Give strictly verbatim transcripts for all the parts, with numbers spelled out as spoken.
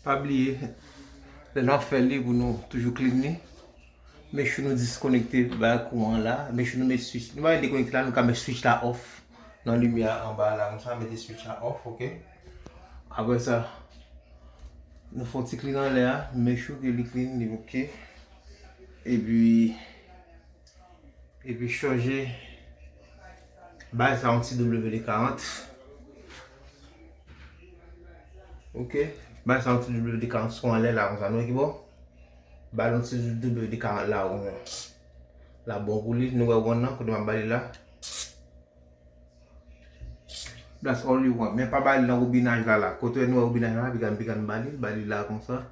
Pa bliye, lè n ap fè li pou nou toujou clean li. Make sure nou diskonekte ba kouran la. Make sure nou met switch. Nou pa dekonekte la, nou ka met switch la off. Nan limyè anba la, konsa, mete switch la off, ok? Apre sa, nou fè yon ti clean anlè a. Make sure ke li clean, li ok. Epi, epi chanje bay sa yon ti W D karant. Ok. Bay sa yon ti W D karant sou anlè la, konsa, nou wè ki bò? Bay yon ti W D karant la, konsa. La bon pou li, nou wè wonn nan, kote m ap bay li la. That's all you want. Men pa ba li nan wobinaj la la. Kote nou wè wobinaj la, piga n piga n ba li, ba li la konsa.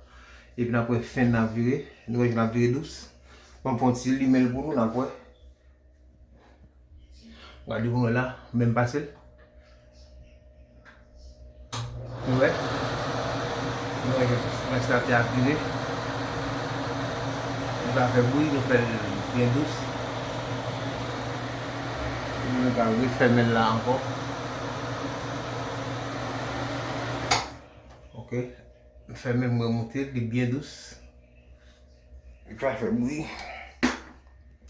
Epi n ap wè fen n ap vire. Nou wè jan n ap vire dous. Bon, fè yon ti limen l pou nou, n ap wè. Gade pou nou la, menm pase l. Nou wè? Nou wè jan prens la te ap vire. Nou ka fè bri, nou fè l byen dous. Epi nou ka refèmen l la ankò. Ok. M fèmen, m remoute l, li byen dous. Li ka fè bri.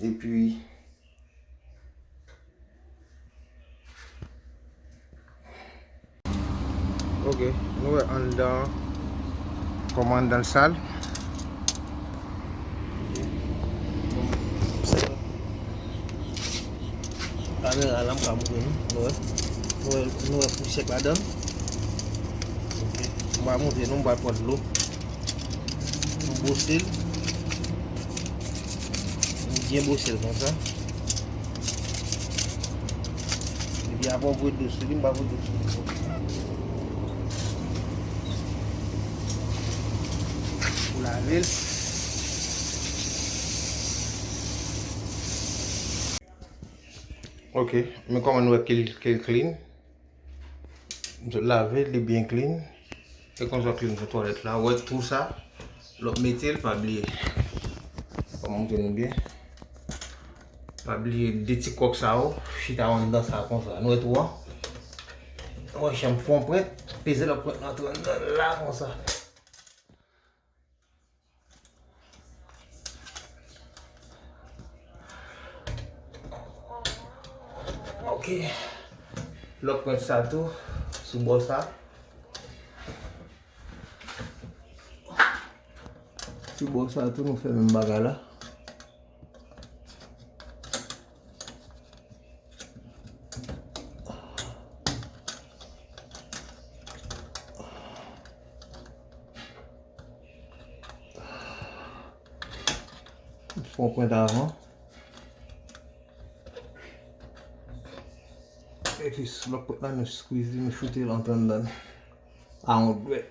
Epi, Ok, nou wè anndan an, kòman anndan l sal. Kamera la, m ka montre nou, nou wè. Nou wè, nou wè pousyè k ladan l. Ok, m va montre nou, m va pran dlo. Nou bwose l. Nou byen bwose l konsa. Epi apre w voye dlo sou li, m pa voye dlo sou li. Pou lave l. Ok, men kòman nou wè ke l, ke l clean. M sot lave l, li byen clean. E konsa w clean sou twalèt la. Ou wè tou sa, lè w ap mete l, pa bliye. Fò m montre nou byen. Pa bliye de ti kòk sa yo, chita anndan sa konsa. Nou wè tou an. Ou wè jan m fè yon pwent, peze lòt pwent lan tou anndan la konsa. Ok. Lòt pwent sa tou, sou bò sa. Sou bò sa tou, nou fè menm bagay la. Fè yon pwent avan. Epi sou lòt pwent la, nou squeeze li, nou choute l antre anndan l. A yon dwèt.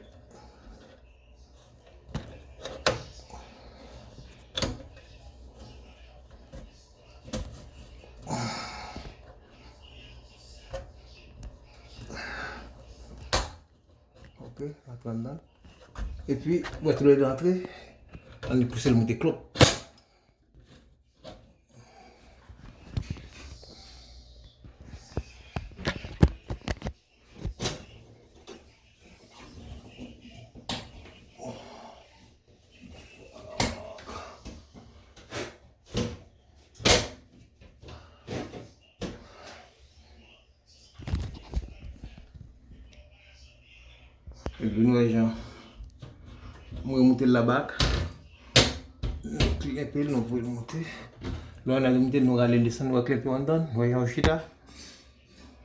Ok, antre anndan. Epi, wè toulède antre, ann pouse l moute klop. Epi nou wè jan m remoute l la bak. Nou klenpe l, nou voye l moute. Lè nou remoute l, nou rale l desann, nou wè klenpe anndan, nou wè jan l chita.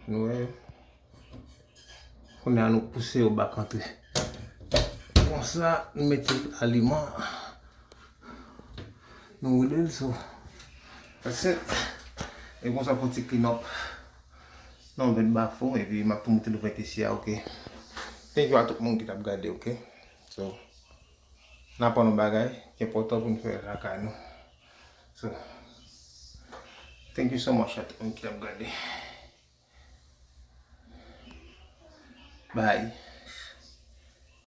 Nou wè. Kounye a nou pouse yo bak antre. Konsa, nou mete aliman. Nou woule l sou. That's it. E konsa pou ti clean up. Non, vent bafon, epi m ap tou moute l ouvè isi a, ok. Thank you a tout moun ki t ap gade, ok. So, n aprann yon bagay ki enpòtan pou n fè lakay nou. So, thank you so much a tout moun ki t ap gade. Bye.